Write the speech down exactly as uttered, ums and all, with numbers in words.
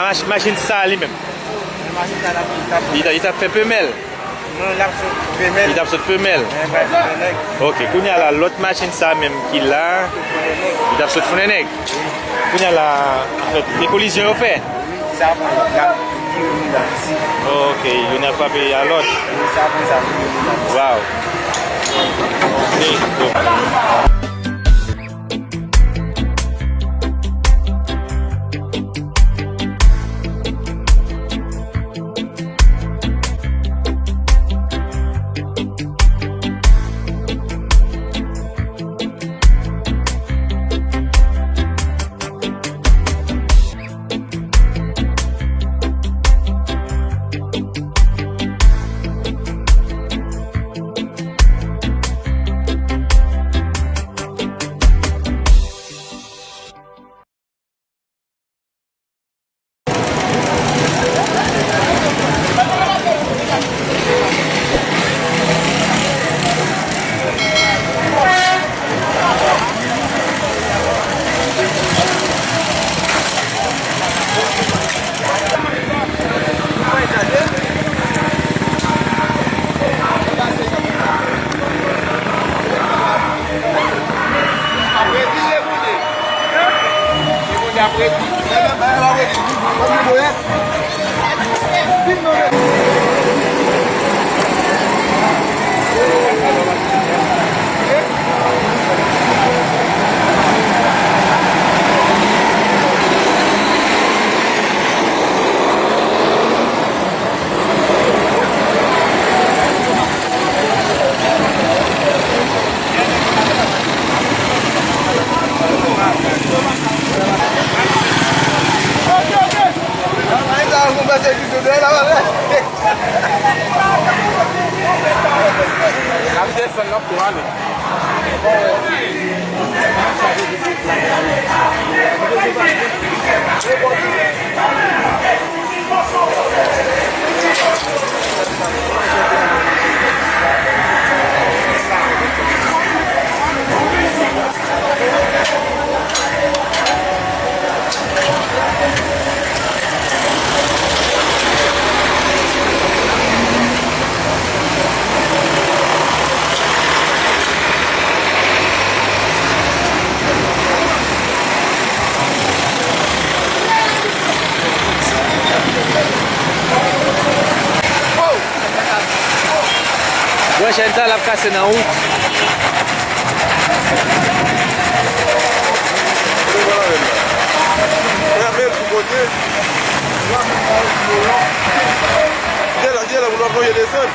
Mach-, machin sa li menm. Machin sa l ap, li t ap, li t ap fè pemèl. Non, l ap sot pemèl. Li t ap sot pemèl. Men, bay pemèl nèg. Ok, kounye a la, lòt machin sa menm ki la, li t ap sot founen nèg. Kounye a la, anfèt, de kolizyon yo fè. Wi, sa pran lòt la, vire vin la isi. Ok, youn ap frape a lòt. Wi, sa pran sa, vire vin la isi. Waw. Ok, bon. N ap desann, n ap tou ale. Gran chèn sa l ap kase nan wout. Travèl pou kote. Dye la, dye la, pou nou ap voye desann.